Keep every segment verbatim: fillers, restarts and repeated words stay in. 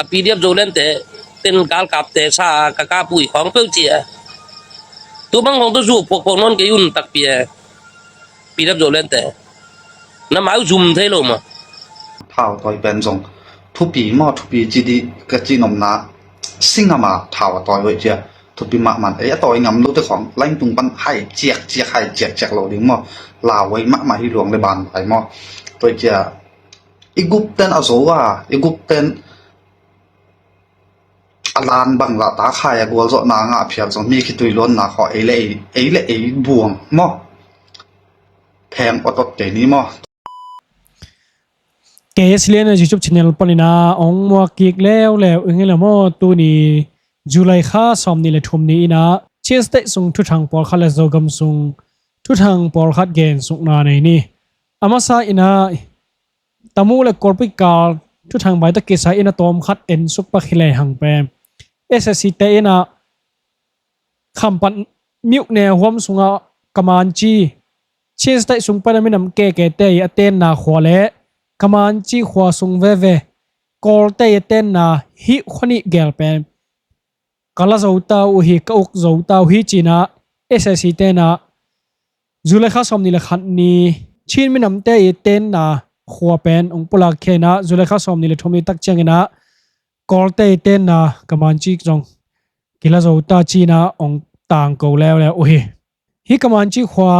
A P D F Zolandte ten galkapte sa a ka kap uh hi khawng peuh ci a. Tu bang khawng tu zu phuakphuak nawn kei un takpi a. P D F Zolandte na mai uh zum thei lo maw? Thau tawi pen zong thupi maw, thupi ci dih ka ci nopna, singam a thau a tawi hoih cia. Thupi mahmah, ei a tawi ngam lote khawng lain tung pan hai ciak ciak, hai ciak ciak lo ding maw? Lau hoih mahmah hi luang le ban vai maw? Tawi cia i gup ten a zo a, i gup ten a lan bang zah tak hai a gualzawhna ngah phial zong mi khitui luanna khaw ei le ei, ei le ei buang maw? Pheng otot kei ni maw? K S Lian a YouTube channel panin a ong muak kik leuleu ing hi le maw? Tuni July kha sawm nih le thum ni in a Chin State sung thuthang pawlkhat le Zogam sung thuthang pawlkhat gen sukna nei ni. A masa in a Tamu le Kawlpi kal thuthang vai tawh kisai in a tawm khat en suk pak hi lehang pen, S S C te in a Khampat myone huam sungah Kamanchi, Chin State sung pan a minam keke te i a tenna khua le Kamanchi khua sung veve Kawlte i a tenna hih khua nih gel pen ka la zo ta uh hi, ka uk zo ta uh hi ci in a S S C te in a July kha sawm nih le khat ni Chin minamte i tenna khua pen ong pulak khia in a July kha sawm nih le thum ni tak ciangin a Kawlte i tenna Kamanchi zong kila zo ta ci in a ong tangko leuleu uh hi. Hih Kamanchi khua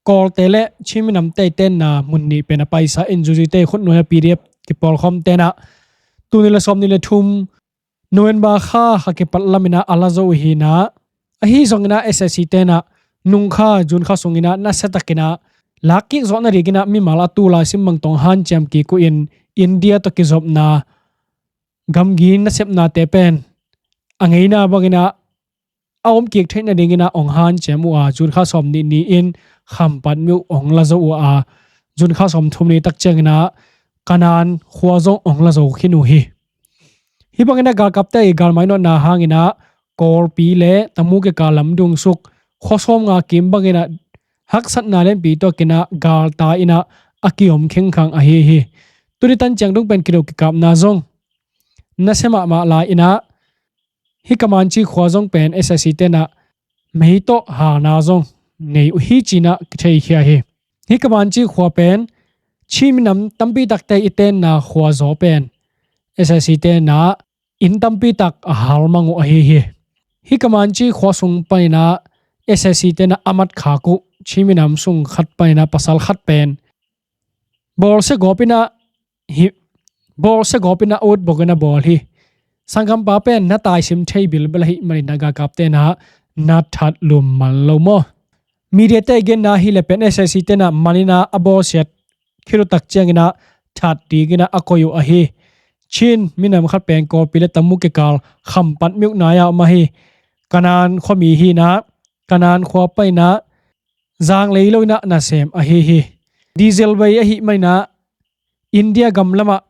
Kawlte le Chin minamte i tenna mun nih pen a paisa in zuzite i khutnuai a P D F kipawlkhawm te in a tul nih le sawm nih le thum November kha kha kipat lam in a a la zo uh hi in a, ahi zongin a S S C te in a nung kha June kha sungin a nasia takin a lak kik zawh nadingin a mimal a tu laisim bang tawh hanciam kik uh in India tawh kizopna gamgi nasepnate pen a ngeina bangin a a om kik theih nadingin a ong hanciam uh a, June kha sawm nih ni in Khampat myo ong la zo uh a, June kha sawm thum ni tak ciangin a Kanan khua zong ong la zo khin uh hi. Hih bangin a galkapte i galmai nawtna hangin a Kawlpi le Tamu kikal lamdung suk khua sawm nga kim bangin a haksatna lianpi tuakin a galta in a a kiom khengkhang ahi hi. Tuni tan ciang dong pen kido kikapna zong nasia mahmah lai in a hih Kamanchi khua zong pen S S C te in a mei tawh halna zong nei uh hi ci in a kitheikhia hi. Hih Kamanchi khua pen Chin minam tampi takte i tenna khua zaw pen S S C te in a inn tampi tak a hal mang uh ahi hi. Hih Kamanchi khua sung panin a S S C te in a a mat khak uh Chin minam sung khat panin a pasal khat pen bawlsia gawp in a hi, bawlsia gawp in a ut bawk in a bawl hi. Sanggampa pen na taisim thei bilbel ahih manin a galkapte in a na that lum man lo maw? Media te i genna hi le pen S S C te in a man in a a bawlsiat khit uh tak ciangin a that dingin a a koih uh ahi. Chin minam khat pen Kawlpi le Tamu kikal Khampat myo nai a om ahi. Kanan khuami hi in a Kanan khua panin a zanglei lo in a nasem ahi hi. Diesel bei ahih manin a India gam lamah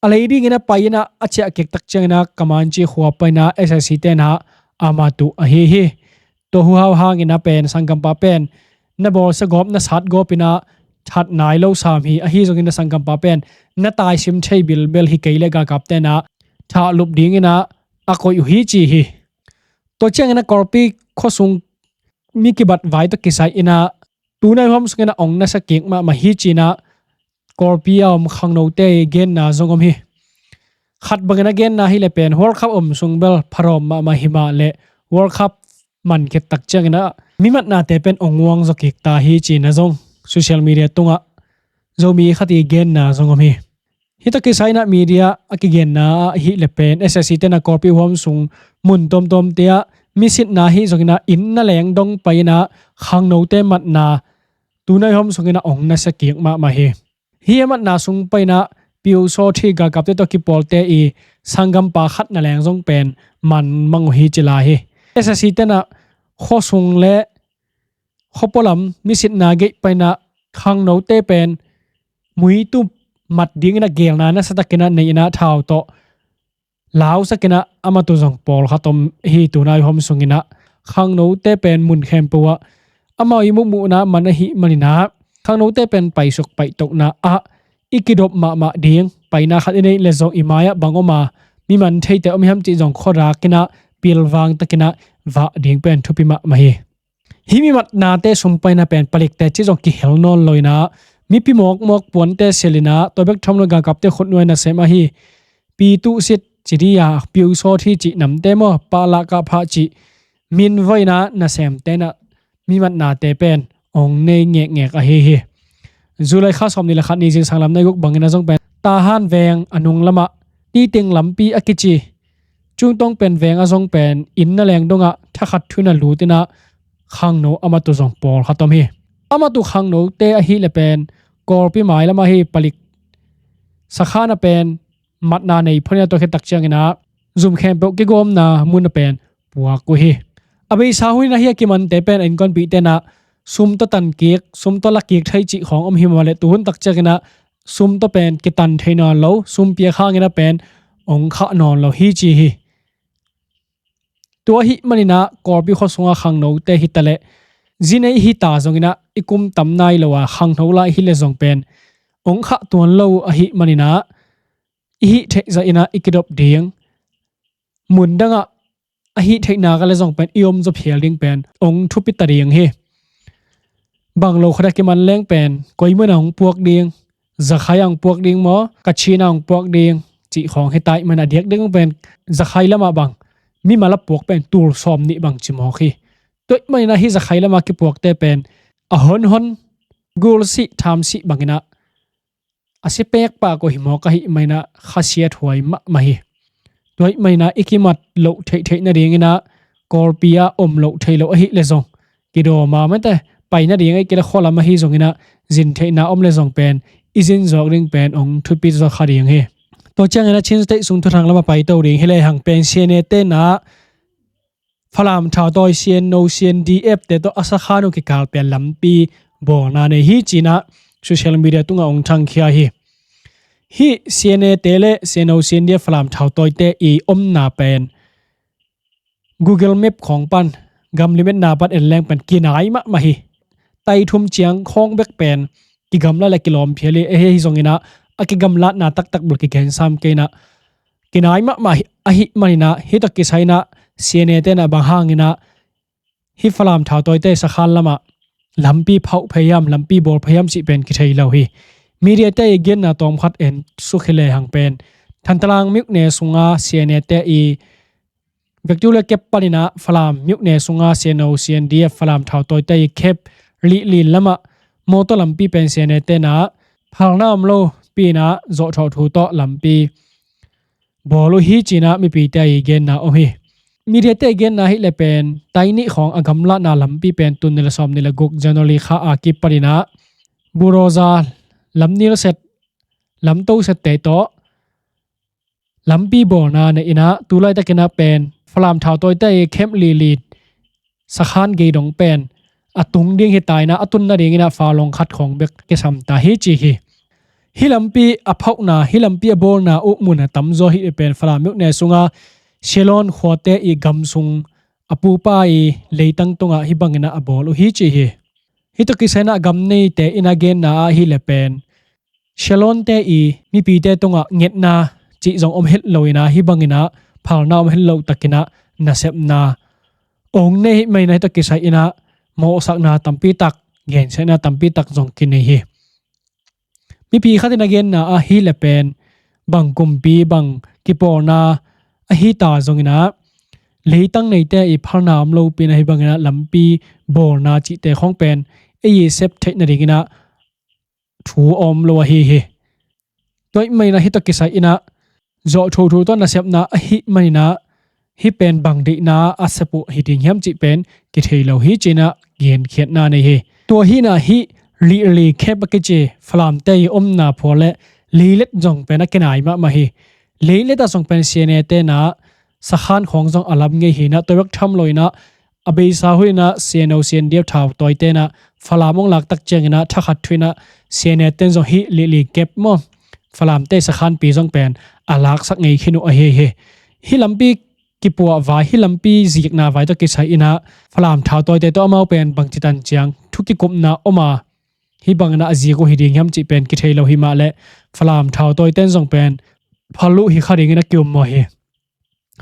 a lei dingin a pai in a a ciah kik tak ciangin a Kamanchi khua panin a S S C te in a a mat uh ahi hi. Tua huhau hangin a pen sanggampa pen na bawlsia gawp, na sat gawp in a that nai lo sam hi. Ahi zongin a sanggampa pen na taisim thei bilbel hi kei le galkapte in a thahlup dingin a a koih uh hi ci hi. Tua ciangin a Kawlpi khuasung mi kibat vai tawh kisai in a tunai huam sungin a ong nasia kik mahmah hi ci in a Kawlpi a om khangnote i genna zong om hi. Khat bangin a genna hi le pen World Cup om sung bel pharawm mahmah hi mah le World Cup man khit tak ciangin a mi matnate pen ong uang zaw kik ta hi ci in a zong social media tungah Zomi khat i genna zong om hi. Hih tawh kisai in a media a kigenna ah hi le pen S S C te in a Kawlpi huam sung mun tuamtuamte ah misitna hi zongin a inn na leng dong pai in a khangnote matna tunai huam sungin a ong nasia kik mahmah hi. Hih a matna sung panin a piusaw thih galkapte tawh kipawlte i sanggampa khat na leng zong pen man mang uh hi ci lai hi. S S C te in a khuasung le khuapua lam misitna geih panin a khangnote pen muitup mat dingin a gelna nasia takin a nei in a thau tawh lausak in a a mat uh zong pawlkhat om hi. Tunai huam sungin a khangnote pen mun khempeuh ah amau i muhmuhna man ahih manin a khangnote pen paisuk paitokna ah i kidop mahmah ding, paina khat i neih le zong i mai-ah bang om a mi man theite om hiam cih zong khuadak inah pilvang takinah vah ding pen thupi mahmah hi. Hih mi matnate sum paina pen palikte cih zong kihel nawn lo inah mipi mawkmawk puante sil inah tua bek tham lo galkapte khutnuai nasem ahi pi tuhsit ci dia piusawt hi cih namte maw, pahlah kahphah cih min voinah nasemte inah mi matnate pen ong nei ngekngek ahi hi. July kha sawm ni le khat ni zingsang lam nai guk bangin a zong pen Tahan veng a nung lamah Titing lampi a kici Cungtong pen veng a zong pen inn na leng dongah thakhat thuin a lut inah khangno amatu zong pawlkhat om hi. Amatu khangnote ahih le pen Kawlpi mai lamah hi palik sakhan a pen matna nei phonin a tua khit tak cianginah zum khempeuh kigawmna mun a pen puak uh hi. A beisa hun inah hi a kimante pen a innkuanpihte inah sum tawh tan kik, sum tawh la kik thei cih khawng om hi mawh le tuhun tak cianginah sum tawh pen kitan thei nawn lo, sum piak hangin a pen ong khah nawn lo hi ci hi. Tua ahih maninah Kawlpi khua sunga khangnote hi taleh zi nei hi ta zonginah i kum tam nai lo a khangno lai hi le zong pen ong khah tuan lo ahih maninah i hih theih zah inah i kidop ding, mun dangah a hih theihna ka le zong pen i om zaw phial ding pen ong thupi ta ding hi. Bang lo khat a kiman leng pen koi mun a hong puak ding, Zakhai a hong puak ding maw, Kachin a hong puak ding cih khawng hi ta ahih manin a diakdiak pen Zakhai lamah bang mimal a puak pen tul sawm nih bang ci mawk hi. Tua ahih maninah hi Zakhai lamah kipuakte pen a honhon gulsih thamsih banginah a si pekpak uh hi mawk ahih maninah khasiat huai mahmah hi. Tua ahih maninah i kimat loh theihtheih nadinginah Kawlpi ah om loh thei lo ahih le zong kidawm a mate pai nading ahih kei le khualam ahi zonginah zin theihna om le zong pen i zin zawk ding pen ong thupi zaw kha ding hi. Tua cianginah Chin State sung thuthang lamah paito ding hi lehang pen C N A te inah Falam thautawi C N O, C N D F te tawh a sakhan uh kikal pen lampi bawlna nei hi cinah social media tungah ong thangkhia hi. Hih C N A te le C N O, C N D F Falam thautawite i omna pen Google Map khawng pan gam limetna pan en leng pen kinai mahmah hi. Tai thum ciang khawng bek pen kigamla le kilawm phial hi. Ahi zonginah a kigamlatna taktak bul kigen sam kei inah kinai mahmah hi, ahih maninah hi tawh kisai inah C N A te inah bang hanginah hi Falam thautawite sakhan lamah lampi phauh phei hiam, lampi bawl phei hiam cih pen kithei lo hi. Media te i genna tawmkhat en suk hi lehang pen Thantlang myone sunga C N A te i vektu le kep paninah Falam myone sunga C N O, C N D F Falam thautawite i khep lihlin lamah mawtaw lampi pen C N A te inah phalna om lo pinah zawhthawh thu tawh lampi bawl uh hi cinah mipite i genna om hi. Media te i genna ahih le pen tai nih khawng a gamlatna lampi pen tul nih le sawm nih le guk January kha a kipaninah Buroza lam nilset lam tosette tawh lampi bawlna nei inah tulaitakinah pen Falam thautawite i khep lihlin sakhan gei dong pen a tung ding hi ta inah a tun nadinginah falong khat khawng bek kisam ta hi ci hi. Hi lampi a phauhna, hi lampi a bawlna uh mun a tamzaw hi pen Falam myone sunga Shalon khuate i gam sung a pupa i leitang tungah hi banginah a bawl uh hi ci hi. Hi tawh kisai inah gam neite inah genna ahih le pen Shalonte i mipite tungah ngetna cih zong om het lo inah hi banginah phalna om het lo takinah nasepna ong nei ahih maninah hi tawh kisai inah mawhsakna tampi tak, gensiatna tampi tak zong kinei hi. Mipi khat in a genna ahih le pen bang kumpi bang kipawlna ahi ta zonginah leitang neite i phalna om lopi inah hi banginah lampi bawlna cihte khawng pen ei i sep theih nadinginah thu a om lo ahi hi. Tua ahih maninah hi tawh kisai inah zawhthawh thu tawh nasepna ahih maninah hi pen bang deihna a sep uh hi ding hiam cih pen kithei lo hi cinah genkhiatna nei hi. Tua hinah hih Lihli khep a kici Falamte i omna phual le leilet zong pen a kinai mahmah hi. Leilet ah zong pen C N A te inah sakhan khawng zong a lam ngei hinah tua bek tham lo inah a beisa hun inah C N O, C N D F thautawite inah Falam ong lak tak cianginah thakhat thu inah C N A ten zong hih Lihli khep maw Falamte sakhanpi zong pen a laksak ngei khin uh ahi hi. Hih lampi kipuah vai, hih lampi zikna vai tawh kisai inah Falam thautawite tawh amau pen bangci tan ciang thu kikupna om a hi banginah a zik uh hi ding hiam cih pen kithei lo hi mah le Falam thautawite in zong pen phal uh hi kha dingin a ki-um maw hi.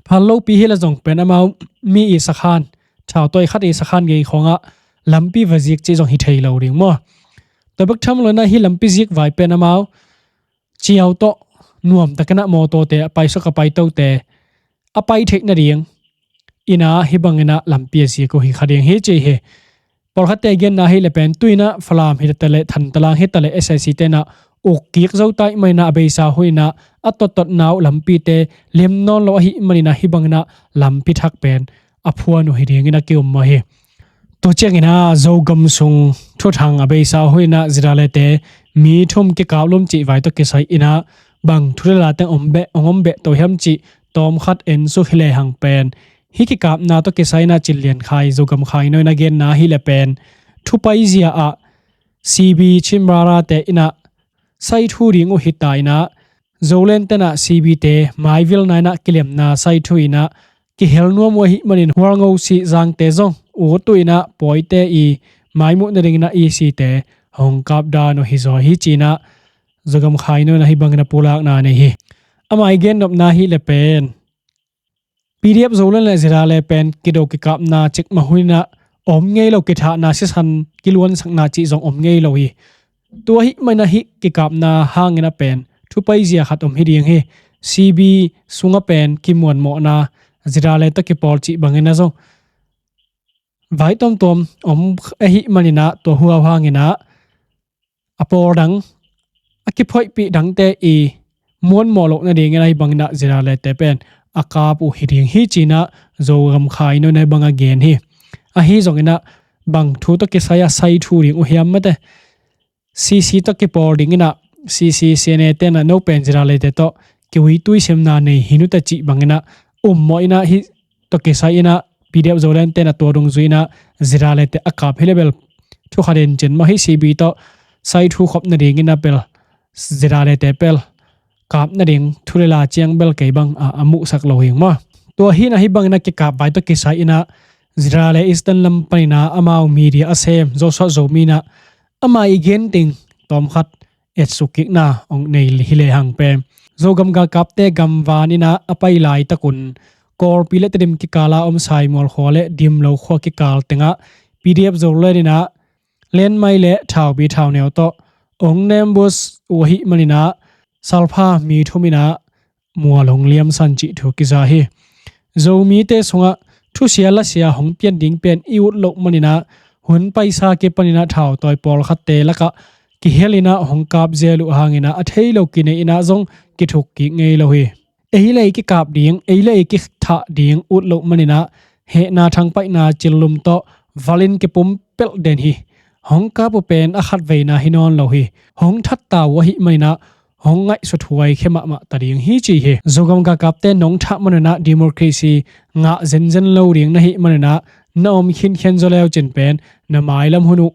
Phal lopi hi le zong pen amau mi i sakhan, thautawi khat i sakhan gei khawngah lampi va zik cih zong hi thei lo ding maw? Tua bek tham lo inah hih lampi zik vai pen amau ciau tawh nuamtakinah mawtawte a paisuak a paitote a pai theih nading inah hih banginah lampi a zik uh hi kha ding hi ci hi. Pawlkhatte genna hi le pen tuinah Falam hi ta le Thantalang hi ta le S A C tenah uk kik zo ta ih maninah a beisa huinah a tototna uh lampite lem nawn lo ahi maninah hih banginah lampi thak pen a phuan uh hi dingin a ki-um mah hi. Tua cianginah Zogam sung thuthang a beisa huinah Ziralete mi thum kikaplum cih vai tawh kisai inah bang thu le la teng om beh, ong om beh to hiam cih tawmkhat ensuk hi lehang pen hih kikapna tawh kisai inah Cin Lian Khai, Zogam Khai no inah genna hi le pen thupaizia ah C B Chin Brother te inah sai thu ding uh hi ta inah Zoland tenah C B te maivilna inah kilemna sai thu inah kihel nuam uh ahi manin Hualngo si Zangte zong ut uh inah Pawite i maimuh nadinginah E C te hong kap dan uh hi zaw hi ci inah Zogam Khai no inah hih bangin a pulakna nei hi. Amah i gennopna hi le pen P D F Zoland le Zirale pen kido kikapna cikmah huninah om ngei lo, kithahna sisan kiluansakna cih zong om ngei lo hi. Tua hih maninah hih kikapna hanginah pen thupaizia khat om hi ding hi. C B sungah pen kimuanmawhna Zirale tawh kipawl cih banginah zong vai tuamtuam om ahi maninah tua huau hanginah a pawl dang a kiphoihpih dangte i muanmawh loh nadingin ahi banginah Ziralete pen a kap uh hi ding hi ci inah Zogam Khai no inah hih bang a gen hi. Ahi zonginah bang thu tawh kisai a sai thu ding uh hiam mate C C tawh kipawl dinginah C C C N A tenah no pen Ziralete tawh kiuitui semna nei hi nute cih banginah ummawh inah hih tawh kisai inah P D F Zoland tenah tua dungzui inah Ziralete a kap hi le bel thu khat in cin mah hi. C B tawh sai thu khop nadinginah bel Ziralete bel kap nading thu le la ciang bel kei bang a, a muhsak lo hing maw? Tua hinah hih banginah kikap vai tawh kisai inah Zirale Eastern lam paninah amau media a sem Joshua Zomi inah amah i gen ding tawmkhat etsuk kikna ong nei hi lehang pen Zogam galkapte gamvan inah a pai laitakun Kawlpi le Tedim kikala om Saimual khua le Dimlo khua kikal tengah P D F Zoland inah lenmai le thaupi thauneu tawh ong nem bus uh ahi maninah salpha mi thum inah mual hong liamsan cih thu kiza hi. Zomite sungah thusia lasia hong pian ding pen i ut loh maninah hun paisa kipaninah thautawi pawlkhatte lakah kihel inah hong kap zel uh hanginah a thei lo kinei inah zong kithuk kik ngei lo hi. Ei le ei kikap ding, ei le ei kithah ding ut loh maninah hehna thangpaihna cillum tawh valin kipumpelh den hi. Hong kap uh pen a khatveina hi nawn lo hi. Hong thatta uh ahi maninah hong ngaihsuthuai khia mahmah ta ding hi ci hi. Zogam galkapte nong thah maninah democracy ngah zenzen lo ding na hih maninah na om khinkhian zaw leucin pen na mailam hun uh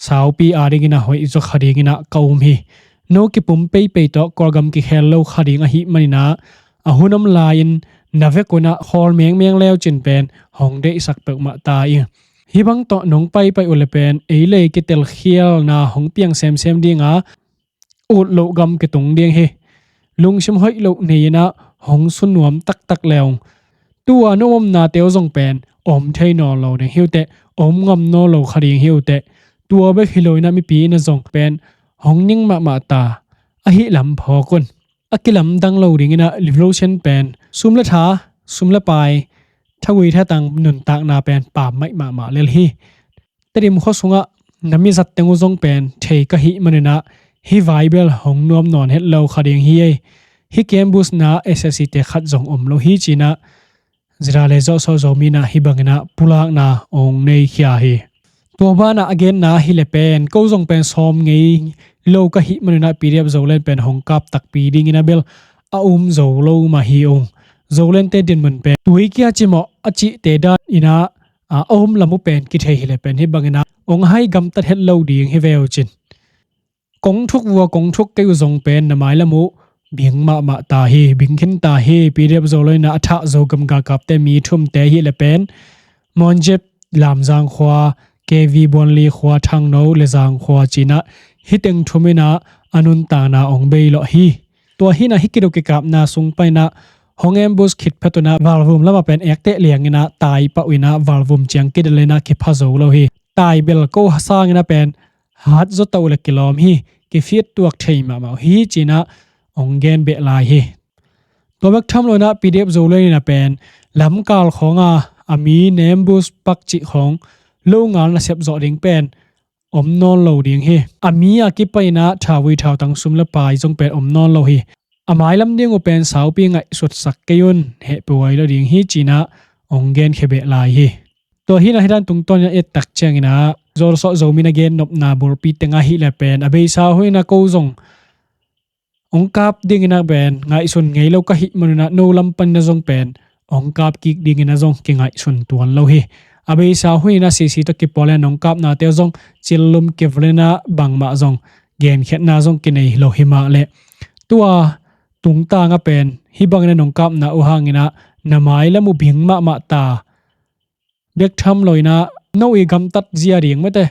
saupi a dinginah hoih zaw kha dinginah ka um hi. No kipum peipei tawh Kawlgam kikhel lo kha ding ahi maninah a hun om lai-in na vek unah khawl mengmeng leucin pen hong deihsak peuhmah ta ing. Hih bang tawh nong paipai uh le pen ei le ei kitelkhialna hong piang semsem dinga ut loh gam kitung ding hi. Lungsim hoih loh nei inah hong sunuam taktak le ung. Tua na omnate uh zong pen om thei nawn lo ding hi uh teh, om ngam nawn lo kha ding hi uh teh. Tua bek hi lo inah mipi inah zong pen hong ning mahmah ta ahi lam phawk un. A kilamdang lo dinginah revolution pen sum le tha, sum le pai, thagui thatang nuntakna pen pammaih mahmah lel hi. Tedim khua sungah na mizat teng uh zong pen thei ka hih maninah hih vai bel hong nuam nawn het lo kha ding hi ei. Hih kembusna S S C te khat zong om lo hi cinah Zirale Joshua Zomi inah hih banginah pulakna ong nei khia hi. Tua banah a genna hi le pen ko zong pen sawm ngei lo ka hih maninah P D F Zoland pen hong kap takpi dinginah bel a um zo lo mah hi ung. Zoland te dinmun pen tuikia cimawh a cihte dan inah a om lam uh pen kithei hi le pen hih banginah ong hai gamtat het lo ding hi veu cin. Kong thuk vua kong thuk kei uh zong pen na mailam uh bing mahmah ta hi, bing khin ta hi. P D F Zoland inah a thah Zogam galkapte mi thumte hi le pen Monjep, Lamzang khua, K V Buanli khua, Thangno le Zang khua cinah hih teng thum inah a nuntakna ong bei lawh hi. Tua hinah hih kidok kikapna sung paninah hong ambush khit phet un ah valvum lamah pen ekteh liang in ah tai pah uh in ah valvum ciang kidel in ah kipha zo lo hi. Tai bel ko sangin ah pen hat zaw ta uh leh kilawm hi, kifit tuak thei mahmah uh hi ci-in ah hong gen beh lai hi. Tua bek tham lo in ah P D F Zoland in ah pen lamkal khawng a a mi ambush pak cih khawng lo ngal nasep zawh ding pen om nawn lo ding hi. A mi a kipan in ah thauvui thautang sum le pai zong pen om nawn lo hi. A mailam ding uh pen saupi ngaihsutsak kei un, hehpih huai lo ding hi ci-in ah hong genkhia beh lai hi. Tua hi in ah hih dan tungtawn in ah et tak ciangin ah Zawlsawh Zomi in a gen nopna bulpi teng ahih leh pen a beisa hun in ah ko zong hong kap dingin ah pen ngaihsun ngei lo ka hih man un ah no lam panin ah zong pen hong kap kik dingin ah zong kingaihsun tuan lo hi. A beisa hun in ah C C tawh kipawl in ah nong kapnate zong cillum kivulin ah bangmah zong genkhiatna zong kinei lo hi mah leh tua tungtang ah pen hih bangin ah nong kapna uh hangin ah na mailam uh bing mahmah ta. Bek tham lo in ah no i gamtat zia ding mate,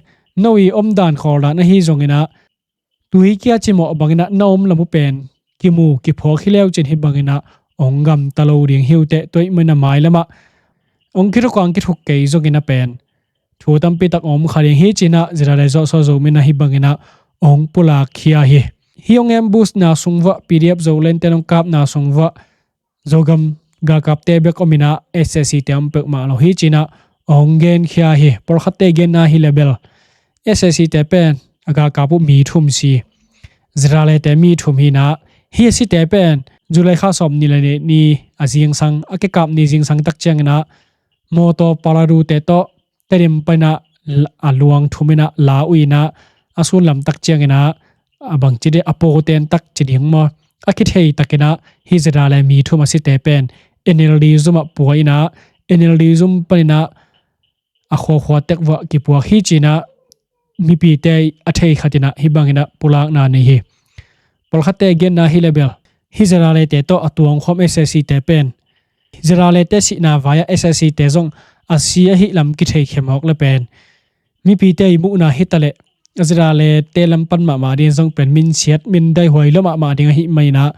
no i omdan khawldan ahi zongin ah tui kia cimawh bangin ah na om lam uh pen kimu kiphawk hi leu cin hih bangin ah hong gamta lo ding hi uh teh. Tua ahih manin ah mailam ah hong kithuk a hong kithuk kei zongin ah pen thu tampi tak om kha ding hi ci-in ah ZRA le Zawlsawh Zomi in ah hih bangin ah hong pulak khia hi. Hih hong ambushna sung vuah P D F Zoland te hong kapna sung vuah Zogam galkapte bek om in ah S A C te om peuhmah lo hi ci-in ah hong genkhia hi. Pawlkhatte genna hi leh bel S A C te pen a galkap uh mi thum si, ZRA le te mi thum hi in ah hih a site pen July kha sawmnih le nih ni a zingsang, a kikap ni zingsang tak ciangin ah mawtaw Paladute tawh Tedim panin ah a luang thum in ah la uh in ah a sun lam tak ciangin ah a bangci dih a pawten tak ci ding maw, a kithei takin ah hih ZRA le mi thum a site pen N L D zum ah pua in ah N L D zum panin ah a khuakhua tek vuah kipuak hi ci-in ah mipite a thei khat in ah hih bangin ah pulakna nei hi. Pawlkhatte genna hi leh bel hih ZRA le te tawh a tuangkhawm S A C te pen ZRA le te sihna vai-ah S A C te zong a si ahih lam kitheikhia mawk leh pen mipite i muhna hi ta leh ZRA le te lam pan mahmah ding zong pen minsiat mindai huai lo mahmah ding ahih manin ah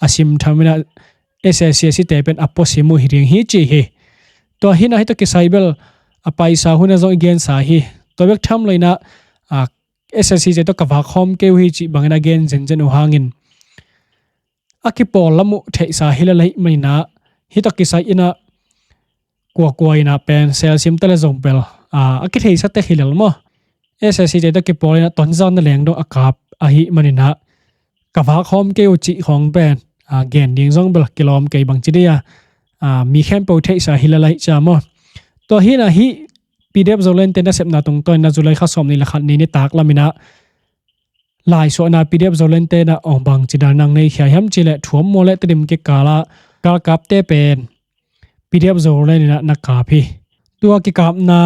a simtham in ah S A C a site pen a puasim uh hi ding hi ci hi. Tua hi in ah hih tawh kisai bel a paisa hun ah zong i gensa hi. Tua bek tham lo in ah S A C te tawh ka vakkhawm kei uh hi cih bangin a gen zenzen uh hangin a kipawl lam uh theihsa hi lel ahih manin ah hih tawh kisai in ah kuakua in ah pen selsim ta leh zong bel a kitheisa tek hi lel maw. S A C te tawh kipawl in ah Tonzang na leng dong a kap ahih manin ah ka vakkhawm kei uh cih khawng pen gen ding zong bel kilawm kei bangci dih a mi khempeuh theihsa hi lel ahih ciang maw. Tua hi in ah hih P D F Zoland te nasepna tungtawn in ah July kha sawmnih le khat ni nitak lam in ah laisuahna P D F Zoland te in ah ong bangci dan in ah nei khia hiam cih leh Thuam Mual le Tedim kikal ah galkapte pen P D F Zoland in ah na kap hi. Tua kikapna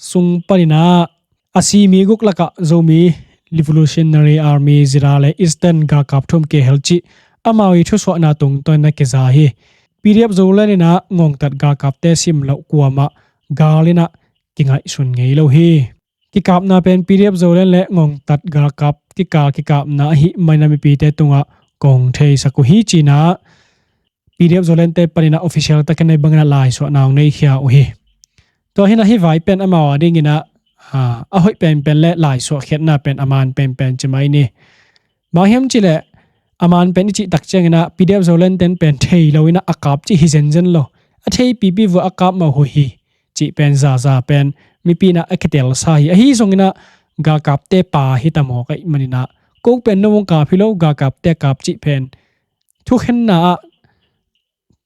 sung panin ah a si mi guk lakah Zomi Revolutionary Army ZRA le Eastern galkap thum kihel cih amau i thusuahna tungtawn in ah kiza hi. P D F Zoland in ah Ngongtat galkapte sim loh kuamah gal in ah kingaihsun ngei lo hi. Kikapna pen P D F Zoland le Ngongtat galkap kikal kikapna ahih manin ah mipite tungah kong theisak uh hi ci-in ah P D F Zoland te panin ah official takin ah hih bangin ah laisuahna ong nei khia uh hi. Tua hi in ah hih vai pen amau a dingin ah a hoih penpen le laisuah khiatna pen a man penpen ci mai ni. Bang hiam cih leh a man pen i cih tak ciangin ah P D F Zoland ten pen thei lo in ah a kap cih hi zenzen lo. A theipipi vuah a kap mah uh hi cih pen zaza pen mipi in ah a kitelsa hi. Ahi zongin ah galkapte pa hi ta mawk ahih manin ah ko pen no ong kap hi lo, galkapte kap cih pen thukhenna ah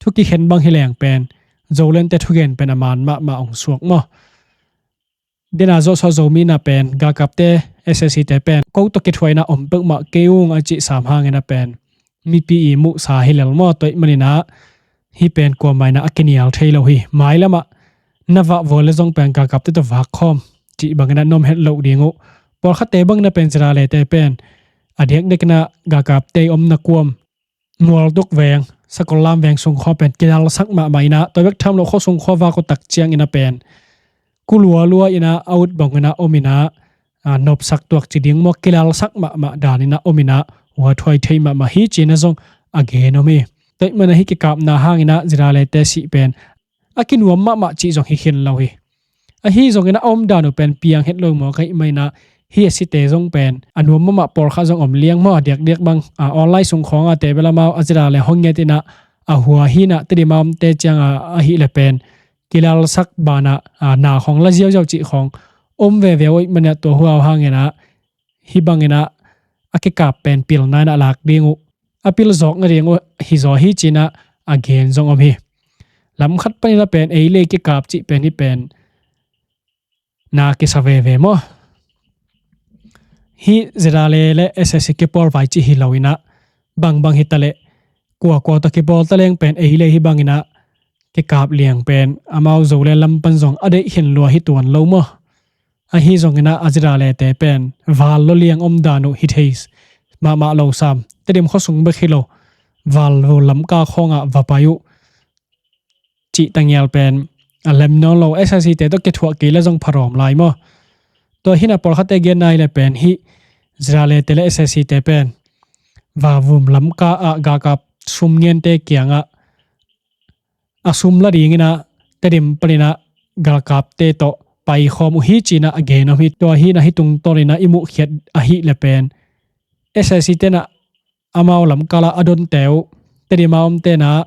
thu kikhen bang hi leng pen Zoland te thugen pen a man mahmah ong suak maw. Dena Zawlsawh Zomi in ah pen galkapte S A C te pen ko tawh kithuah in ah om peuhmah kei ung a cih sam hangin ah pen mipi i muhsa hi lel maw. Tua ahih manin ah hih pen kuamah in ah a kinial thei lo hi. Mailam ah na vak vua leh zong pen galkapte tawh vakkhawm cih bangin ah na om het loh ding uh. Pawlkhatte bangin ah pen ZRA le te pen a diakdiakin ah galkapte i omna kuam Mualtuk veng, Sakollam veng sungkhua pen kilalsak mahmah in ah tua bek tham lo khua sungkhua vak uh tak ciangin ah pen kulualua in ah a ut bangin ah om in ah nopsak tuak ci ding maw, kilalsak mahmah dan in ah om in ah huathuai thei mahmah hi ci-in ah zong a gen om hi. Tua ahih manin ah hih kikapna hangin ah Ziralete sih pen a kinuam mahmah cih zong hi khin lo hi. Ahi zongin ah a omdan uh pen piang het lo maw ka hih manin ah hih a site zong pen a nuam mahmah pawlkhat zong om liang maw, a diakdiak bang a online sung khawng a te bel amau a Zirale hong nget in ah a hua hi in ah Tedim a omte ciang a ahih leh pen kilalsak banah a na khawng la ziauziau cih khawng om veve uh ahih manin ah tua hua uh hangin ah hih bangin ah a kikap pen pilna in ah lak ding uh, a pil zawk nading uh hi zaw hi ci in ah a gen zong om hi. Lam khat panin ah pen ei le ei kikap cih pen hih pen na kisa veve maw? Hih Zirale le SAC kipawl vai cih hi lo in ah bangbang hi ta leh kua kua tawh kipawl ta leng pen ei le ei hih bangin ah kikap liang pen amau Zoland lam pan zong a deih khin lua hi tuan lo maw? Ahi zongin ah a Ziralete pen val lua liang omdan uh hi thei mahmah lo sam. Tedim khua sung bek hi lo, val vul Lamka khawng ah va pai uh cih tangial pen a lem nawn lo. SAC te tawh kithuah kei le zong pha rawm lai maw? Tua hi in ah pawlkhatte genna hi leh pen hih Ziralete le SAC te pen val vul Lamka ah galkap sum ngente kiangah a sum la dingin ah Tedim panin ah galkapte tawh paikhawm uh hi ci in ah a gen om hi. Tua hi in ah hih tungtawnin ah i muhkhiat ahih leh pen SAC te in ah amau lamkal ah a donte uh Tedim a omte in ah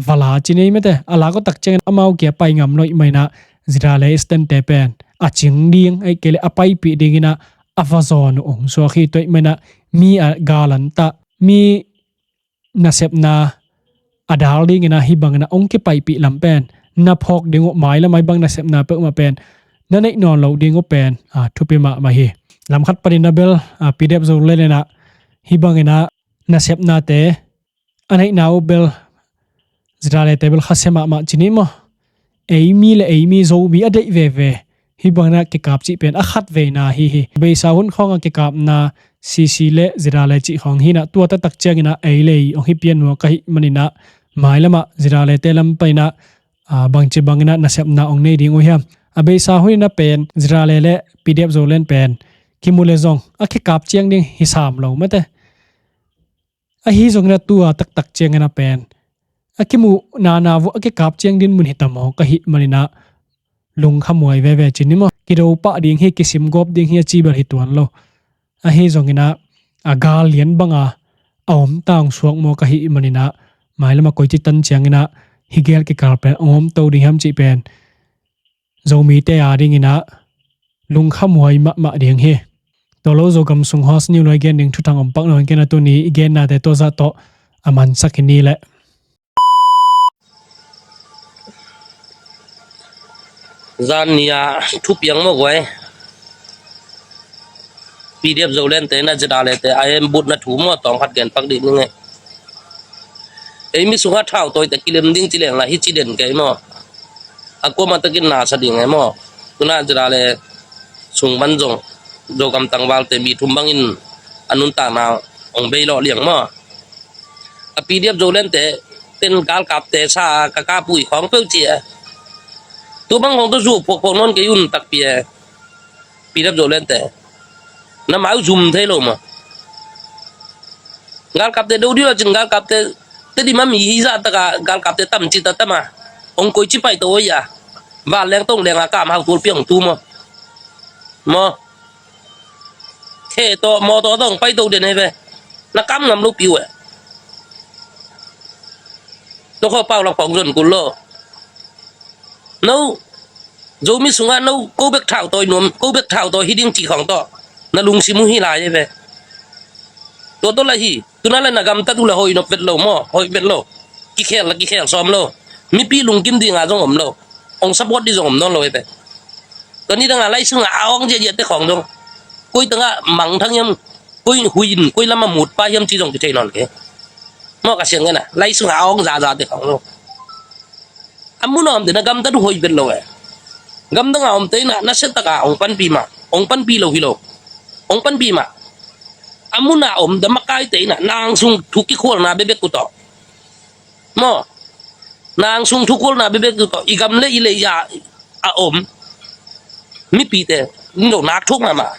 va la ci ni mate, a lak uh tak ciangin amau kia pai ngam lo ahih manin ah Zirale Eastern te pen a cing ding ahih kei leh a paipih dingin ah a va zawn uh hong suak hi. Tua ahih manin ah mi a gal an tah, mi nasepna a dal dingin ah hih bangin ah hong kipaipih lam pen na phawk ding uh, mailam ah hih bang nasepna peuhmah pen na neih nawn loh ding uh pen a thupi mahmah hi. Lam khat panin ah bel a PDF Zoland in ah hih bangin ah nasepnate a neihna uh bel Ziralete bel khasia mahmah ci ni maw? Ei mi le ei mi Zomi a deih veve hih bangin ah kikap cih pen a khat veina hi hi. Beisa hun khawng a kikapna CC le Zirale cih khawng hi in ah tua taktak ciangin ah ei le ei hong hi pian uh ka hih manin ah mailam ah Ziralete lam panin ah a, bangci bangin ah nasepna hong nei ding uh hiam? A beisa hun in ah pen Zirale le PDF Zoland pen kimu le zong a kikap ciang ding hi sam lo mate. Ahi zongin ah tua taktak ciangin ah pen a kimuh nana uh a kikap ciang dinmun hi ta maw ka hih manin ah lungkhamhuai veve ci ni maw? Kido pah ding hi, kisim gawp ding hi a ci bel hi tuan lo. Ahi zongin ah a gal lian banga a om ta hong suak maw ka hih manin ah mailam ah koici tan ciangin ah hih gel kikal pen hong om to ding hiam cih pen Zomite a dingin ah lungkhamhuai mahmah ding hi. Tua lo Zogam sung host ni uh lo i gen ding thuthang om pak nawn kei in ah tuni i gennate tua zah tawh a mansak hi ni leh. Zan ni a thupiang maw guai. PDF Zoland te na Zirale te a em but na thu maw tawng khat gen pak dih ning e. Ei mi sungah thau tawi te kilem ding ci leng la hi ci den kei maw. A kuama takin na sa ding e maw. Tuna Zirale sung man zong Zogam tangval te mi thum bangin a nuntakna hong bei lawh liang maw. A PDF Zoland te ten galkap te sa ka kapui khawng peuh ci e. Tu bang khawng tu zu phuak phuak nawn kei un takpi e. PDF Zoland te na mai uh zum thei lo maw. Galkap te do dih lo cin galkap te Tedim a mi hi zah taka galkap te tam ci ta tam a. Hong koici pai to oi a. Van leng tong leng a kam hau tual piang tu maw. Maw. Khe tawh mawtaw tawh hong pai to den hei ve. Na kam ngam lo piu e. Tawh khaw pau lak pawng zon kul lo. No Zomi sungah no ko bek thau tawi nuam, ko bek thau tawi hi ding cih khawng tawh na lungsim uh hi lai e ve. Tua tawh la hi, tuna le na gamtat uh le hoih nop vet lo maw, hoih vet lo. Kikhel la kikhel sawm lo. Mipi lungkim dinga zong om lo. Hong support dih zong om nawn lo e ve. Tua ni danga lai sungah a awng ziahziah te khawng zong koi tangah mangthang hiam, koi huin koi lama mutpa hiam ci zong kithei nawn kei. Maw ka siang kena lai sungah a awng zaza te khawng zong. A mun a omte na gamtat uh hoih vet lo e. Gamdang a omte inah na siataka hong panpi mah, hong panpi lo hi lo. Hong panpi mah. A mun a om da makaite inah nang sung thu kikhualna bebek uh tawh. Maw, nang sung thu khualna bebek uh tawh i gam le i lei a a om mipite nin lo nak thuk mahmah.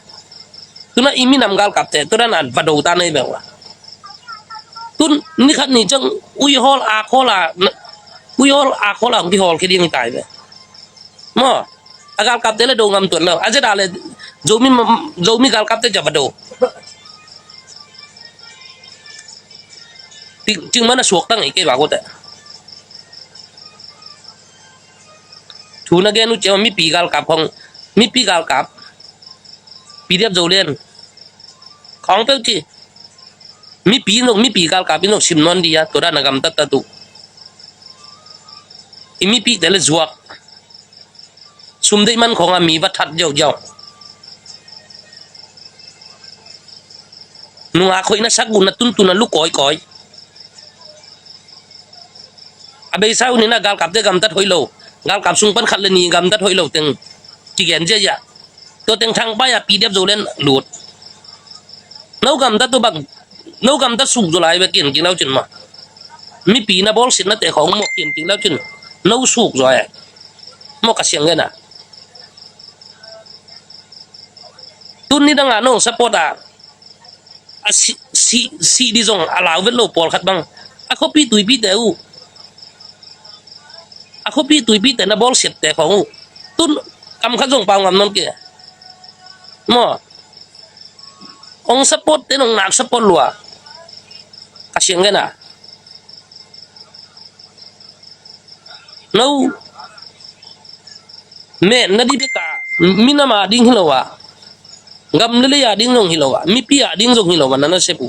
Tuna i minam galkapte tua dan a va do ta nei beng uh a. Tun ni khat ni ciang ui hawl ak hawl a, ui hawl ak hawl a hong kihawl khia ding hi tai ve. Maw, a galkapte le do ngam tuan lo. A zia le Zomi, Zomi galkapte zia va do. Ting, ting man a suak tang ei kei va kote. Thu na gen uh ciang mipi galkap khong, mipi galkap, P D F Zoland khong peuh ci. Mipi in zong, mipi galkap in zong sim nawn di a, tua dan a gamtat uh. I mipite le zuak. Sum deih man khong a mi va that ziauziau. Nungak hoih na sak uh, na tuntun a lu kawikawi. A beisa uh ni na galkapte gamtat hoih lo. Galkap sung pan khat le ni gamtat hoih lo teng kigen ziazia. Tua teng thangpai a P D F Zoland lut. No gamtat uh bang, no gamtat suk zaw lai ve, kian kik lau cin maw. Mipi na bawlsiatnate khong maw, kian kik lau cin. No suk zaw e. Maw, ka siang gen a. Tun ni dang a no support a, a si, si, si di zong a lau vet lo pawlkhat bang. A khuapi tuipite uh. A khuapi tuipite na bawlsiatte khong uh. Tun kam khat zong pau ngam nawn kei. Maw. Ong support te nong nak support lua. Ka siang gen a. No. Meh na di bek a, minam a ding hi lo a. Gam le lei a ding zong hi lo a. Mipi a ding zong hi lo a, na na sep uh.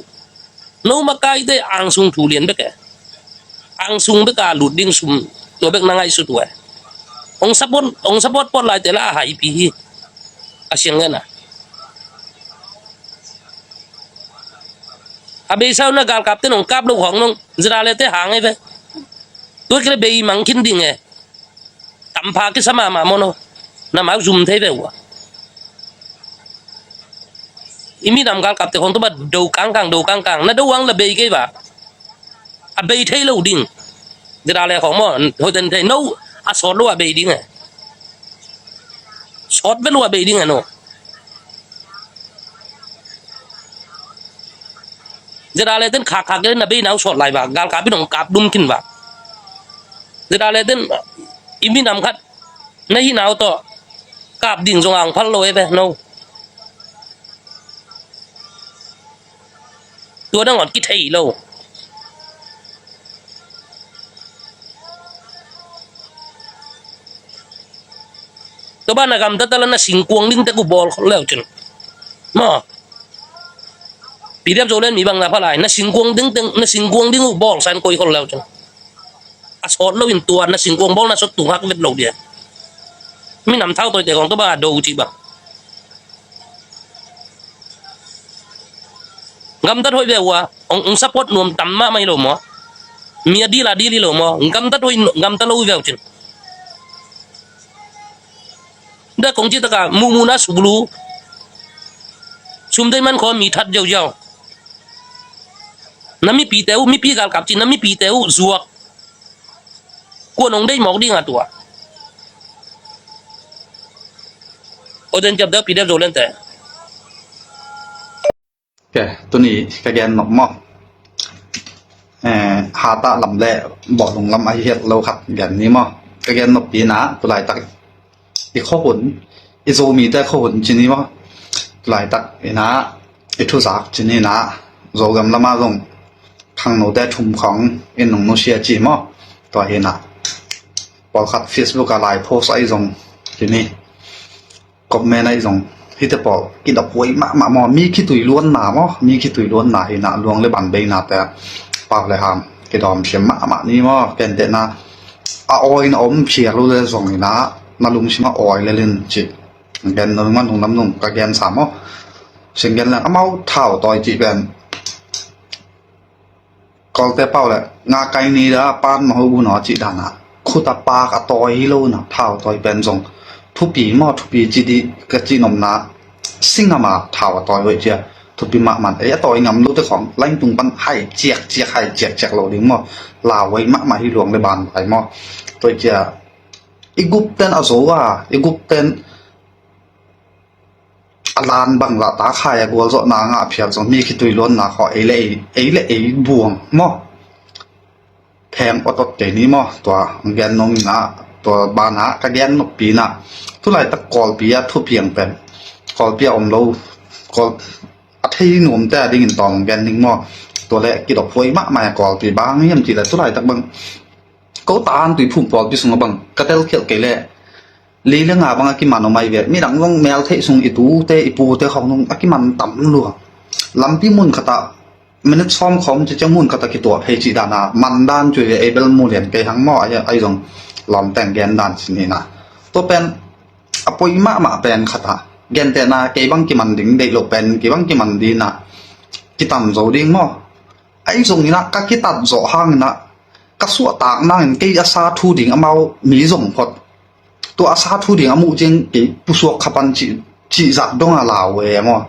No makaite angsung thu lian bek e. Angsung bek a lut ding sum, tua bek na ngaihsut uh e. Ong support, ong support pawt laite la a haipi hi. A siang gen a. A beisa uh na galkapte nong kap lo khong nong, zia le te hang e ve. Tua kile bei mang khin ding e. Tampha kisa mahmah maw no. Na mau zum thei ve uh a. I minam galkapte khong tua ba do kangkang, do kangkang. Na do ang la bei kei ba. A bei thei lo ding. Zia le khong maw, hoih ten thei no. A sawt lo a bei ding e. Sawt ve lo a bei ding e no. Zia le ten khak khak le na bei nau sawt lai ba. Galkap in ong kap dum khin ba. Zia le ten i minam khat na hi nau tawh kap ding zong ang phal lo e ve no. Tua nangawn kithei lo. Tua ban a gamtat a la na singkuang ding tek uh bawl khol leu cin. Maw. P D F Zoland mi bang na pha lai, na singkuang ding teng, na singkuang ding uh bawl san koi khol leu cin. A sawt lo in tua na singkuang bawl na sawt tung hak vet lo dia. Minam thautawite khong tua ba do uh ci ba. Gamtat hoih ve uh a, ong, ong support nuam tam mahmah hi lo maw. Mi a dil a dil hi lo maw. Gamtat hoih, gamtat lo uh ve uh cin. Da kong ci taka muhmuhna suklu. Sum deih man khong mi that ziauziau. Na mipite uh, mipi galkap ci, na mipite uh zuak. Kua nong deih mawk ding a tua. Oden jap deuh P D F Zoland te. Ke, tuni ka gen nop maw. Eh, hatah lam le bawlung lam ahi het lo khat gen ni maw. Ka gen nop pi na, tulaitak i khuahun, i Zomite khuahun ci ni maw. Tulaitak i na, i thuzak ci ni na, Zogam lama zong khangnote thum khong in nong nusia ci maw. Tua hi na. Pawlkhat Facebook a lai post ahi zong ci ni. Comment ahi zong hite pawl kidop huai mahmah maw, mi khitui luanna maw, mi khitui luanna hi na, luang le ban beina te pau le ham kidawm siam mahmah ni maw. Kente na a awi na om phial uh le zong hi na, na lungsim a awi le lin ci. Gen nung man hung nam nung ka gen sa maw. Sing gen le amau thau tawi ci pen Kawlte pau le nga kai ni da pan ma ho bu no ci dana. Khuta pak a tawi hi lo na, thau tawi pen zong thupi maw, thupi ci di ka ci nopna. Singama thau a tawi hoih cia thupi mahmah. Ei a tawi ngam lo te khong lain tung pan hai ciak ciak, hai ciak ciak lo ding maw. Lau hoih mahmah hi luang le ban vai maw. Tawi cia i gup ten a zo a, i gup ten a lan bang zah ta khai a gualzawhna ngah phial zong mi khitui luanna khawh ei le ei, ei le ei buang maw? Pheng awt awt kei ni maw? Tua gen nuam inah, tua banah ka gen noppi inah, tulaitak Kawlpi a thupiang pen, Kawlpi a om lo, Kawl a thei nuamte a dingin tawm gen ding maw? Tua le kidop huai mahmah a Kawlpi bang hiam cih le tulaitak bang ko tan Tuiphum pawlpi sungah bang ka telkhialh kei leh li le nga bang a kiman om ai ve. Midang zong mel theih sung i tute i pute khawng nung a kiman tam lua. Lampi mun khatah minute sawm khawm ci ciang mun khatah kituah phei cih dana man dan cui ve. Ei bel mu lian kei hang maw, ai, ai zong lawmteng gen dan sin hina. Tua pen a poi mahmah pen khatah gentehna kei bang kiman ding, deih lo pen kei bang kiman dina kitam zo ding maw? Ai zong inah ka kitat zawh hang inah ka suahtak nangin kei a sa thu ding amau mi zong phot. Tua a sa thu ding a muh ciang kei pusuak khapan cih, cih zah dong a lau e maw?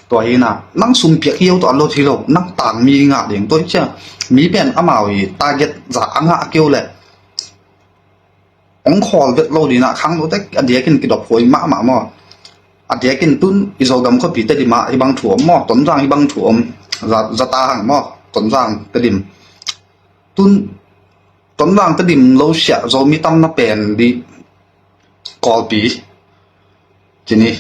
Tua hinah nang sumpiak hi yo tua a lot hi lo, nang tang mi ngah ding tua hi cia. Mi pen amau hi target zah a ngah keu leh ong khawl vet lo dinah khang lo tek a diakin kidop huai mahmah maw? A diakin tun i Zogam khuapi Tedim ah hibang thu om maw? Tonzang hibang thu om. Za, zata hang maw? Tonzang Tedim. Tun Tonzang Tedim lo siah Zomi tamna pen di Kawlpi. Cini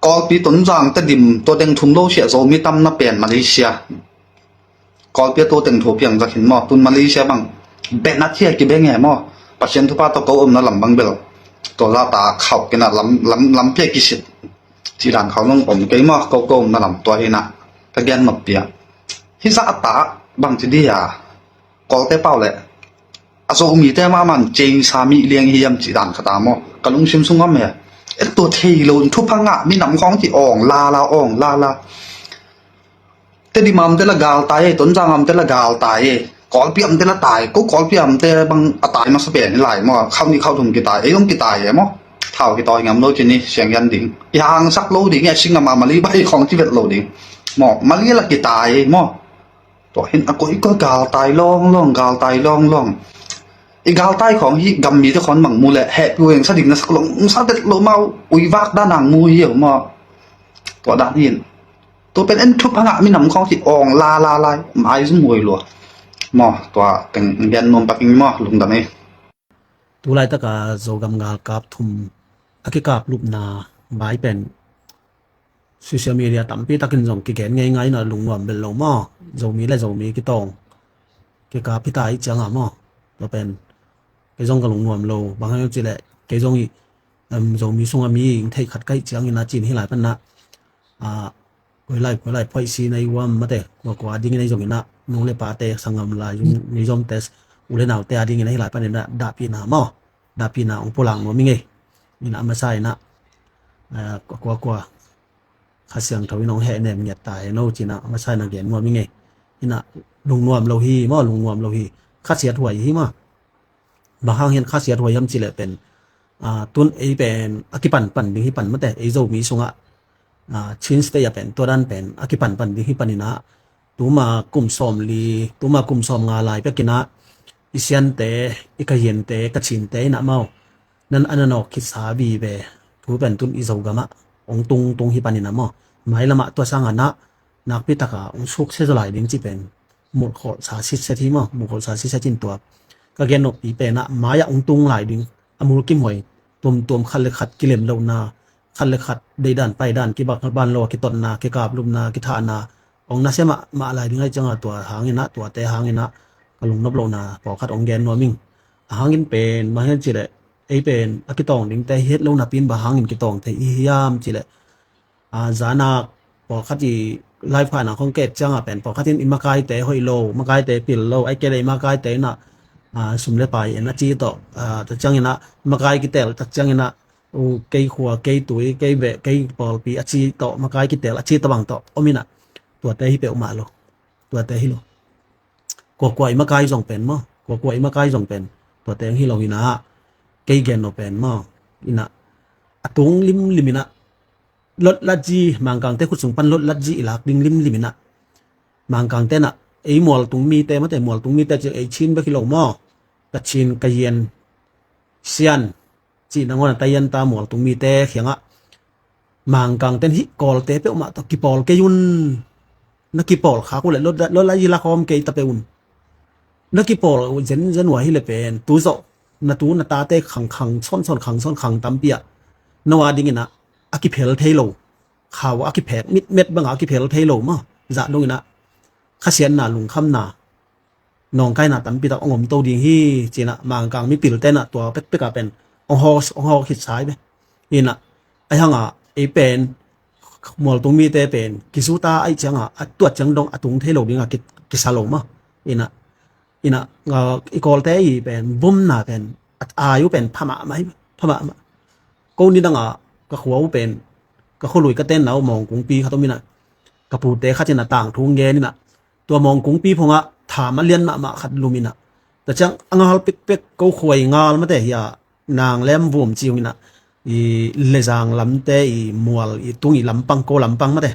Kawlpi Tonzang Tedim tua teng thum lo siah Zomi tamna pen Malaysia. Kawlpi a tua teng thu piang zak hin maw? Tun Malaysia bang benat hi a kibeng e maw? Pasian thupha tawh ko omna lam bang bel tua zata khauh kina lam, lam, lampi a kisit. Ci dan khauh nong om kei maw? Ko, ko omna lam tua hina ka gen noppi a. Hi zata bang ci dia Kawlte pau le a Zomite mahmah cei sa mi liang hiam ci dan khata maw? Ka lungsim sung om he. E tua thei lo in thupha ngah minam khawng ci awng lala, awng lala. Tedim amte la gal tai e, Tonzang amte la gal tai e, Kawlpi amte la tai, ko Kawlpi amte bang a tai masa pen hi lai maw? Khauh ni khauh thum kitai, ei zong kitai e maw? Thau kitawi ngam lo cini siang yan ding. I hangsak lo ding e, sing ngam a mali bai khawng ci vet lo ding. Maw, mali la kitai e maw? Tua hin a koi koi galtai lawnglawng, galtai lawnglawng. I galtai khawng hi gam mite khawng mang mu le hehpih uh eng sa ding na sak long sa det lo mau, ui vak dan ang mu hi maw? Tua dan hin tua pen en thup hangah minam khawng hi awng la la lai, mai zum huai lua. Maw, tua teng gen nuam pak ing maw, lungdam ei. Tulaitaka Zogam galkap thum a kikap lupna bai pen social media tampi takin zong kigen ngeingai na lungnuam bel lo maw? Zomi le Zomi kitawng kikap hita ih cianga maw? Tua pen kei zong ka lungnuam lo, bang hang cileh kei zong ih, em, Zomi sunga mi ing theih khat ka ih ciangin a cin hi lai panna, a, koilai koilai phoih si na i uam mate, kua kua dingin a i zongin a nu le pate, sanggam lai zong, mi zomte, u le naute a dingin a hi lai panin a dahpihna maw? Dahpihna ong pulak nuam i ngei. Ina a masa ina, a, kua kua Kha Siangtho in hong hehnem ngiat ta hi no, cina masa in a gen nuam i ngei. Ina lungnuam lo hi maw, lungnuam lo hi. Khasiat huai hi maw. Bang hang hian khasiat huai hiam cileh pen, a, tun ei pen a kipanpan ding hi pan mate, ei Zomi sungah, a, Chin State a pen tua dan pen a kipanpan ding hi paninah, tuma kum sawm li, tuma kum sawm nga lai pekinah i Siante, i Kayiante, Kachinte inah mau nan a nanawk khitsa vive thu pen tun i Zogamah ong tungtung hi paninah maw? Mailamah tua sanganah nakpitaka ong suksia zaw lai ding ci pen mulhkholhsa sitset hi maw? Mulhkholhsa sitset in tua ka gen noppi penah mai-ah ong tung lai ding, a mulkimhuai tuamtuam khat le khat kilem lohna, khat le khat deidan paidan kibakban lo a kitotna, kikaplupna, kithahna ong nasia mahmah lai ding ahi cianga tua hanginah, tuate hanginah ka lungnop lohna pawlkhat ong gen nuam ing. A hangin pen bang hian cileh ei pen a kitawng dingte hi het lo napin bang hangin kitawng thei i hiam cileh, a, zanak pawlkhat i live khana khong ket cianga pen pawlkhat in i makaite hoih lo, makaite pil lo, ai kele i makaite inah, a, sum le pai en a ci tawh, a, ta cianginah makai kitel tak cianginah, u, kei khua, kei tui, kei veh, kei pawlpi a ci tawh, makai kitel a ci tawh bang tawh om inah, tuate hi peuhmah lo, tuate hi lo. Kuakua i makai zong pen maw, kuakua i makai zong pen tuate hi lo inah, kei gen lo pen maw, inah a tung limlim inah lotlatzi, Mangkangte khut sung pan lotlatzi i lak ding limlim inah, Mangkangte inah ei mualtung mite mate, mualtung mite ci ei Chin bek hi lo maw? Kachin, Kayian, Sian cih nangawn a taian ta mualtung mite khiangah Mangkangten hih Kawlte peuhmah tawh kipawl kei un. Na kipawl khak uh leh Lotlatyi lakhawm kei ta peuh un. Na kipawl uh zenzen uh ahih leh pen tu zawh na tu na tate khangkhang sawnsawn khangsawn khang tampi ah no a dinginah a kiphel thei lo, khau a kiphek mitmet bangah a kiphel thei lo maw, zah donginah khasiatna lungkhamna nawngkaina tampi tak hong om to ding hi. Cinah Mangkang mipilte inah tua pekpekah pen hong hawk hong hawk khit sai ve. Inah ahi hangah ei pen mualtung mite pen kisuta aih ciangah a tuat ciang dong a tung thei lo dingah kisa lo maw. Inah inah i Kawlte i pen bumna pen a ai uh pen pha mahmah hi, pha mahmah. Ko nidangah ka khua uh pen ka khualui ka tenna uh mawngkungpi khat om inah ka pute khat inah tangthu ngen inah tua mawngkungpi phungah tham a lian mahmah khat lum inah tua ciang a ngal pekpek ko khuai ngal mate hi a, nang lem vum ci uh inah i lezang lamte i mual i tung i lampang ko lampang mate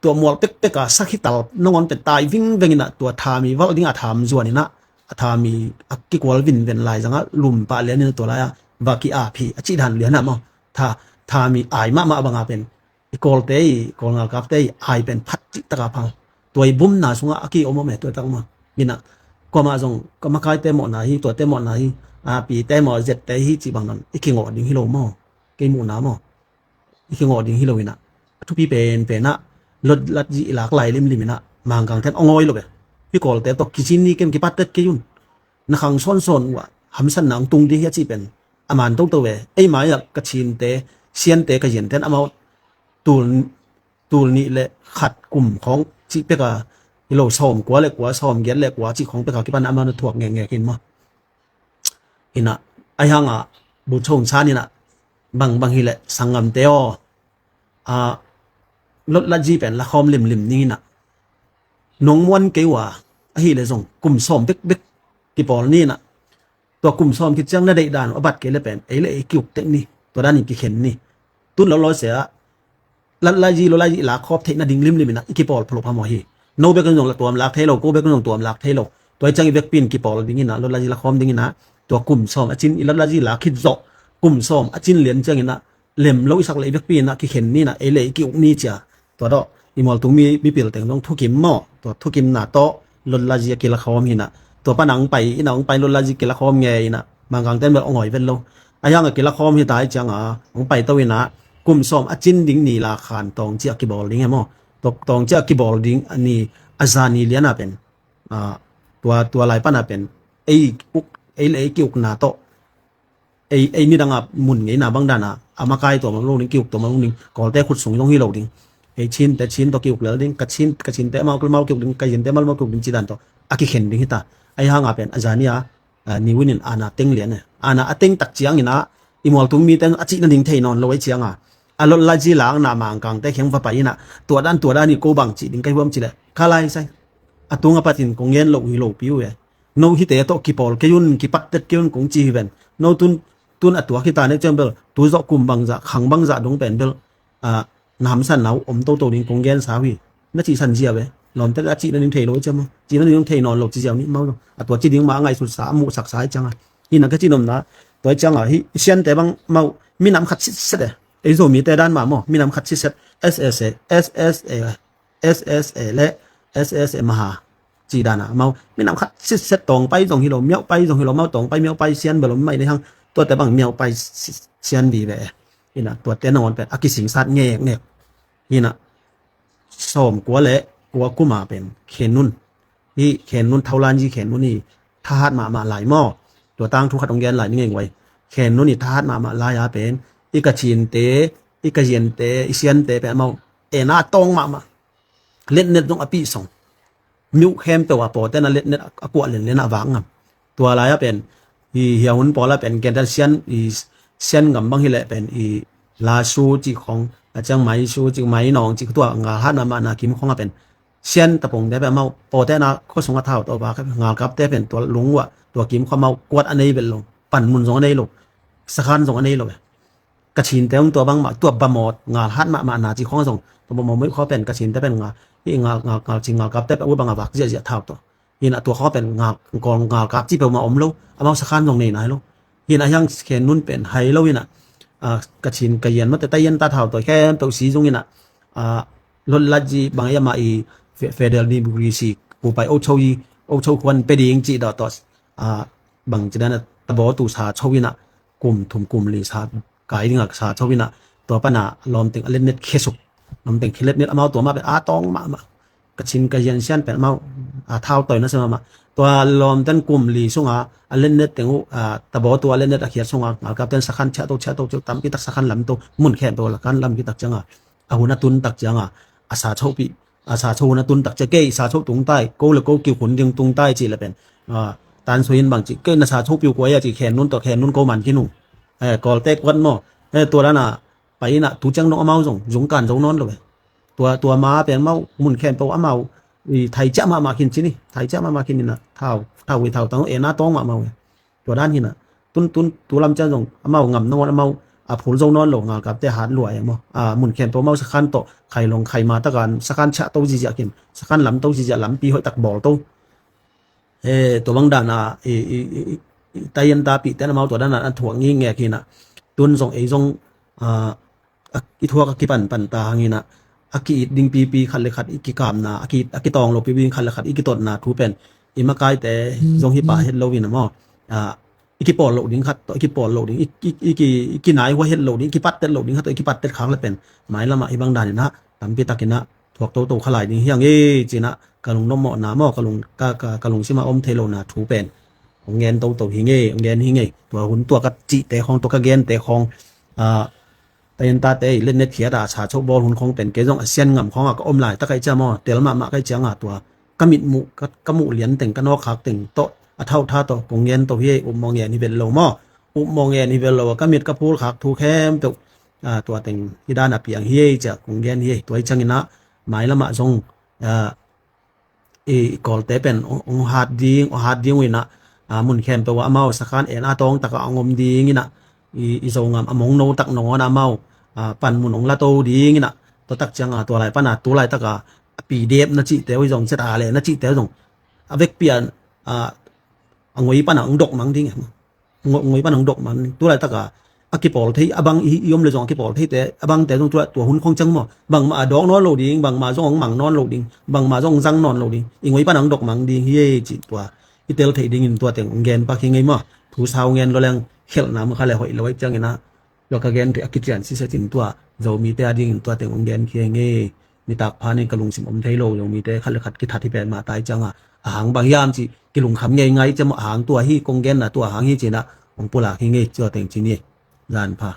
tua mual pekpek a sakhi tal nangawn pen tai vingveng inah tua tham i valh dingah tham zuan inah a tham i a kikual vinven lai zangah lum pah lian inah tua lai-ah va ki-ap hi a cih dan lianah maw. Tha tham i ai mahmah bangah pen i Kawlte i Kawl ngalkapte i ai pen phat cih takah phal tua i bumna sungah a ki-om om e tua tak maw. Inah kuamah zong ka makaite mawhna hi, tuate mawhna hi, a pite mawh zette hi cih bang nan i kingawh ding hi lo maw. Kei muhna maw i kingawh ding hi lo inah a thupi penpenah Lotlatyi i lak lai limlim inah Mangkangten a ngawi lo ve. Hih Kawlte tawh kicin ni ken kipattet kei un. Na khang sawnsawn uh ah hamsanna hong tung ding hi a cih pen a man toto ve. Ei mai-ah ka Chinte Siante ka Yinten amau tul tul nih le khat kum khawng cih peka hi lo, sawm kua le kua, sawm giat le kua cih khawng peka kipan amau na thuak ngekngek in maw. Inah ahi hangah bu chon san inah bangbang hileh sanggamte aw, a Lotlatyi pen lakhawm limlim ni inah nong muan kei uh a, ahileh zong kum sawm bekbek kipawl ni inah tua kum sawm khit ciang na deih dan uh a bat kei le pen ei le ei kiuk tek ni, tua dan in kikhen ni. Tun lo lo se ah Lotlatyi Lotlatyi lak khawp theih nading limlim inah i kipawl phaluk phamawh hi. No bek in zong la tuam lak thei lo, ko bek in zong tuam lak thei lo. Tua i ciang i vekpi in kipawl ding inah Lotlatyi lakhawm ding inah tua kum sawm a cin i Lotlatyi lak khit zawh kum sawm a cin lian ciang inah lem lo i sak le i vekpi inah kikhen ni inah ei le ei kiuk ni cia. Tua tawh i mualtung mi mipil teng zong thukim maw, tua thukimna tawh Lotlatyi a kilakhawm hi inah tua pan a hong pai inah hong pai Lotlatyi kilakhawm nge inah Mangkangten bel hong awi vet lo. Ahi hangah kilakhawm hi ta i ciangah hong paito inah kum sawm a cin ding ni la khan tawng ciah kibawl ding e maw. Tua tawng ciah kibawl ding a ni a za ni lianah pen tua tua lai panah pen ei uk ei le ei kiukna tawh ei ei nidangah mun ngeina bang danah a makai tua mah lo ding, kiuk tua mah lo ding, Kawlte khut sung zong hi lo ding. Ei Chinte Chin tawh kiuk lel ding, ka Chin ka Chinte mau mau kiuk ding, ka Yinte mau mau kiuk ding ci dan tawh a kikhen ding hi ta. Ahi hangah pen a za ni a ni winin ana teng lian e. Ana a teng tak ciang inah i mualtung mite a cih nading thei nawn lo ei cianga a Lotlatyi lakna Mangkangte kheng va pai inah tua dan tua dan i ko bang cih ding ka hi huam cileh kha lai sai. A tung a patin kong gen loh hi lopi uh e. No hihte tawh kipawl kei un, kipattet kei un kong ci hi ven. No tun tun a tuak hi ta nek ciang bel tu zawh kum bangzah khang bangzah dong pen bel na hamsanna uh om toto ding kong gensa uh hi. Na cihsan zia ve. Lawmte a cih nading thei lo i ciam uh, cih nading thei nawn lo ci ziau nih mau lo. A tua ci ding mah a ngaihsutsa a muhsaksa i cianga hi na ka ci nopna. Tua i cianga hih i Siante bang mau minam khat sitset e. Ei Zomite dan mah maw minam khat sitset. S S A S S A S S A le S S A maha ci dana mau minam khat sitset, Tawngpai zong hi lo, Miauhpai zong hi lo, mau Tawngpai Miauhpai Sian bel om mai le hang tuate bang Miauhpai Sian vive e. Hi na tuate nangawn pen a kisingsat ngeknek. Hi na sawm kua le kua kuma pen Khen Nun, hi Khen Nun, Thaulanyi Khen Nun hi thahat mahmah lai maw. Tua tangthu khat hong gen lai ni ngei guai. Khen Nun hi thahat mahmah lai a pen i Kachinte, i Kaziante, i Siante pen mau ena tawng mahmah. Letnet zong a pih song. Miuh khempeuh a pawte na letnet a kuah lenlen a vak ngam. Tua lai a pen i hia hun pawl a pen gentan Sian i Sian ngam bang hileh pen i Lasu cih khong a ciang Maisu cih Mainawng cih tua ngalhat mahmah na kim khong a pen Sian tapongte pen mau pawte na khuasung a thau tawh vak ngalkapte pen tua lung uh a tua kim khong mau kuat a nei vet lo, panmun zong a nei lo, sakhan zong a nei lo. Kachinte hong tua bangmah tua bamawt ngalhat mahmah na cih khong a zong tua bamawt moih khua pen Kachinte pen ngal hi ngal ngal ngal cih ngalkapte pen ua bang a vak ziahziah thau tawh. Hi na tua khong pen ngal ngal ngalkap cih peuhmah om lo, amau sakhan zong nei nai lo. Hi na hiang Khen Nun pen hai lo hi na a, Kachin Kayin mate Tayinta thautawi khempeuh si zong inah, a, lotlat zi bang a mah i fe-, federal democracy kupai ocho i, ocho khuan pe ding cih dawh tawh, a, bang ci dan a tabaw tu sa cho inah kum thum kum li sa kai dingah sa cho inah tua pana lawmteng a letnet khesuk. Lawmteng khelet net amau tua mah pen a tawng mahmah. Kachin Kayin sian pen amau a thautawi na se mahmah. Tua lawmten kum li sunga a letnet teng uh, a, tabaw tu a letnet a khiat sunga ngalkapten sakhan chiahto chiahto chiah tampi tak sakhan lamto mun khempeuh lakhan lam kitak cianga a hun a tun tak cianga a sa chopi a sa cho hun a tun tak cia kei sa cho tungtai ko le ko kikhun ding tungtai cih le pen, a, tan suahin bang cih kei na sa chopi uh kuai a cih khen nun tawh khen nun ko man khin uh. E, Kawlte kuat maw? E, tua dana pai inah tu ciang dong amau zong zungkan zo nawn lo ve. Tua, tua ma pen amau mun khempeuh amau i thai ciah mahmah khin cini, thai ciah mahmah khin inah thau, thau i thau tang e na tawng mahmah ve. Tua dan hinah tun, tun tu lam ciang zong amau ngam nangawn amau a phul zo nawn lo ngalkapte hat lua e maw? A, mun khempeuh amau sakhan tawh khai long khai ma taka sakhan chiahto ziziah khin sakhan lamto ziziah lampi hoih tak bawl to. E, tua bang dana i, i, i, i Tayinta pihten amau tua dana a thuak ngingek hinah tun zong ei zong, a, a, i thuak a kipanpan ta hanginah a ki-it ding pipi khat le khat i kikamna a ki-it a kitawng lo pipi khat le khat i kitotna thu pen i makaite zong hi pah het lo inah maw? A, i kipawl loh ding khat tawh i kipawl loh ding i, i, i, ki, i kinai hua het loh ding i kipattet loh ding khat tawh i kipattet khak le pen mailamah hi bang daninah tampi takinah thuak toto khalai ding hiang e cinah ka lungnommawhna maw ka lung, ka, ka, ka lungsimah om thei lohna thu pen hong gen toto hi nge, hong gen hi nge. Tua hun tua ka cihte khawng tua ka gente khawng, a, Tayintate i letnet khiat a sa cho bawl hun khawng pen kei zong a sian ngam khawngah ka om lai tak ahi cia maw tel mahmah ka hi cianga tua ka mit muh ka, ka muh lian teng ka nawk khak teng tawh a thauhtha tawh kong gen to hi e. Upmawh ngen hi vel lo maw? Upmawh ngen hi vel lo a ka mit ka phul khak thu khempeuh, a, tua teng hi dan a piang hi e cia kong gen hi e. Tua hi cianginah mailamah zong, a, i, i Kawlte pen ong, ong hat ding, ong hat ding uh inah, a, mun khempeuh ah amau sakhan en a tawng takah ong om ding inah i, i Zongam a mongno tak nangawn ah amau, a, panmun ong la to ding inah tua tak cianga tua lai pana tu lai taka a pidep na cihte uh i zong cet a le na cihte uh zong a vekpi a, a, a ngoi pana ong dok mang ding e. Ngoi, ngoi pan ang dok man tu laitaka a kipawl thei a bang i, i om le zong a kipawl theite a bangte zong tu lai tua hun khong cang maw bangmah a dawk nawn lo ding, bangmah zong ang mang nawn lo ding, bangmah zong ang zang nawn lo ding, i ngoi pan ang dok mang ding hi ei cih tua i tel theih dingin tua teng ang gen pak hi ngei maw. Thu sau ngen lo leng khelhna mah kha le hoih lo ei ciangin ah tua ka gen theih a kician sisia cin tua Zomite a dingin tua teng ang gen hi ngei. Nitak phanin ka lungsim om thei lo Zomite khat le khat kithat hi pen mah tai cianga a hang bang hiam cih kilungkham ngei ngai ciam a hang tua hi kong genna tua hang hi cinah hong pulak hi ngei tua teng ci ni. Zan pha.